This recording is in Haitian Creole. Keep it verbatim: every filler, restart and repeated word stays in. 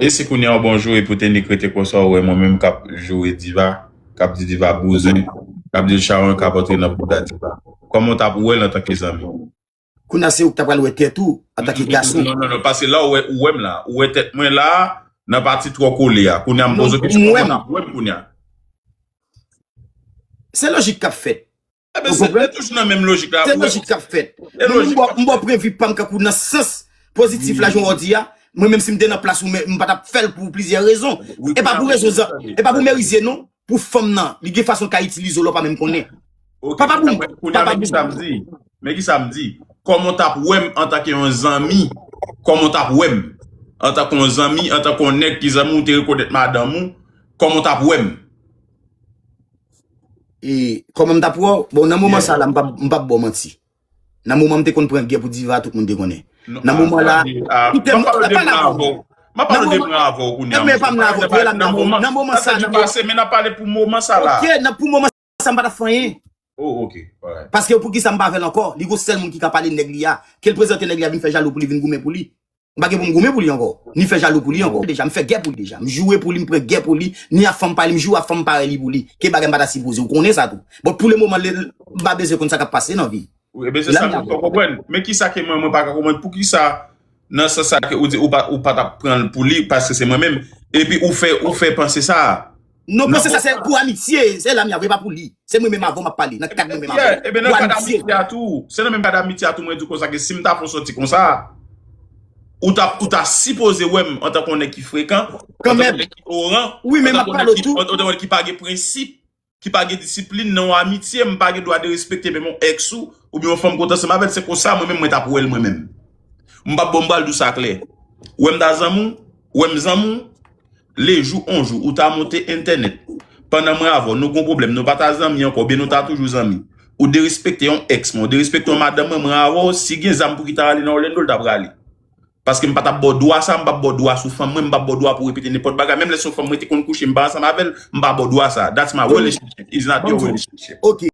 E si kounye a w bon joure pou te nik rete konsa, ou wè mwen menm k ap joure Diva, k ap di Diva bouzen, k ap di l chawony k ap antre nan bouda Diva. Kòman w t ap wè l antanke zanmi? Kounye a se ou k ta pral wè tèt ou antanke gason. Non, non, non, paske la ou wè, ou wè m la. Ou wè tèt mwen la, nan pati twò kole a. Kounye a m poze w kesyon, kòman w t ap wè m kounye a? Se lojik k ap fèt. Enben, se toujou nan menm lojik la. Se lojik k ap fèt. M ba w pwen vi pa m kankou nan sans pozitif la, jan w di a. Mwen menm si m te nan plas ou, men m pa t ap fè l pou plizyè rezon. E pa pou rezon zan, e pa pou merize non. Pou fanm nan, li gen fason l ka itilize w lè w pa menm konnen. Papa Boom, papa Boom. Men kisa m di? Men kisa m di? Kòman w t ap wè m antanke yon zanmi? Kòman w t ap wè m? Antanke yon zanmi, antanke yon nèg ki zanmi w, te rekonèt madanm ou, kòman w t ap wè m? E kòman m t ap wè w? Bon, nan moman sa la, m p ap, m p ap ba w manti. Nan moman m te konn pran gè pou Diva, tout moun te konnen. Nan moman la, koute m, pa pale avè w. M ap pale de mwen avè w kounye a. Ebyen, pa m la avè w, tou e la m la avè w. Nan moman sa, nan moman. Pase, men n ap pale pou moman sa la. Ok, nan, pou moman sa, m pa t ap fè anyen. Oh, ok. Paske poukisa m pa avè l ankò? Li gon sèl moun ki ka pale nèg li a. Ke l prezante nèg li a vin fè jalou pou li, vin goumen pou li. M pa gen pou m goumen pou li ankò, ni fè jalou pou li ankò. Deja, m fè gè pou li deja. M joure pou li, m pran gè pou li, ni a fanm parèy li, m joure a fanm parèy li pou li. Ke bagay m pa ta sipoze, ou konnen sa tou. Bon, pou le moman, m pa bezwen konn sa k ap pase nan vi. Wi, ebyen, se sa m poko konprann. Men kisa ke mwen, mwen pa ka konprann? Poukisa, nan sans sa ke ou di ou pa, ou pa t ap pran l pou li, paske se mwen menm, epi ou fè, ou fè panse sa? Non, panse sa se pou amitye, se Lamia vre, pa pou li. Se mwen menm avè w m ap pale, nan kad mwen menm avè w. Ebyen, nan kad amitye a tou, se nan menm kad amitye a tou, mwen di w konsa ke si m ta fè w sòti konsa, ou ta, ou ta sipoze wè m antanke yon nèg ki frekan, antanke yon nèg ki oran, wi, men m ap pale w tou, antanke yon nèg ki pa gen prensip, ki pa gen disiplin nan yon amitye, m pa gen dwa derespekte menm yon èks ou, oubyen yon fanm ke w t ansanm avè l, se konsa mwen menm mwen t ap wè l mwen menm. M p ap, bon, m pral di w sa klè. Ou wè m ta zanmi w, ou wè m zanmi w, lejou on jou ou ta monte entènèt, pandan mwen avè w, nou gon pwoblèm, nou pa ta zanmi ankò, oubyen nou ta toujou zanmi, ou derespekte yon èks mwen, ou derespekte yon madanm mwen, mwen avè w, si gen zam pou ki ta rale nan Orlando, l ta prale. Paske m pa t ap ba w dwa sa, m p ap ba w dwa sou fanm mwen, m p ap ba w dwa pou w repete nenpòt bagay. Menm lè se yon fanm mwen te konn kouche, m pa ansanm avè l, m pa ba w dwa sa. That's my relationship, it's not your relationship. Ok.